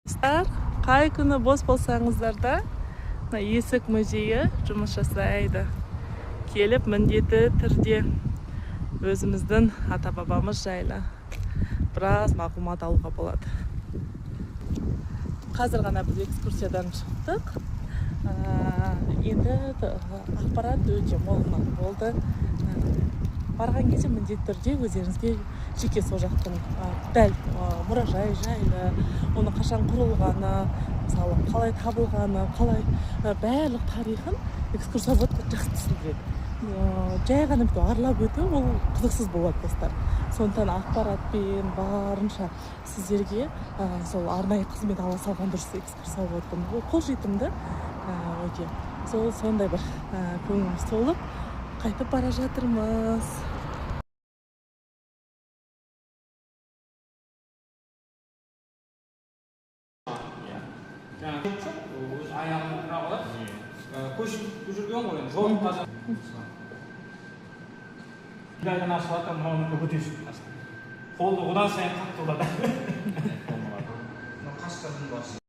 Достар, қай күні бос болсаңыздар да, мына Есік музейі жұмыс жасайды. Келіп міндетті түрде өзіміздің ата-бабамыз жайлы біраз мағлұмат алуға болады. Қазір ғана біз экскурсиядан шықтық. Енді ақпарат өте молынан болды. Барған кезде міндетті түрде өздеріңізге жеке сол жақтың дәл мұражай жайлы, оның қашан құрылғаны, мысалы қалай табылғаны, қалай барлық тарихын экскурсовод жақсы түсіндіреді. Жай ғана бүйтіп аралап өту ол қызықсыз болады, достар. Сондықтан ақпаратпен барынша сіздерге сол арнайы қызмет ала салған дұрыс экскурсоводтың. Ол қолжетімді, өте. Сол сондай бір көңіліміз толып қайтып бара жатырмыз. Жаңағы жоқ, өз аяғымен тұра қалады. Көшіп жүрген ғой енді, жолын қазан. Айдан асып жатыр, мынауныкі өте сүт. Қолды одан сайын қатты болады. Мынау қасқырдың басы.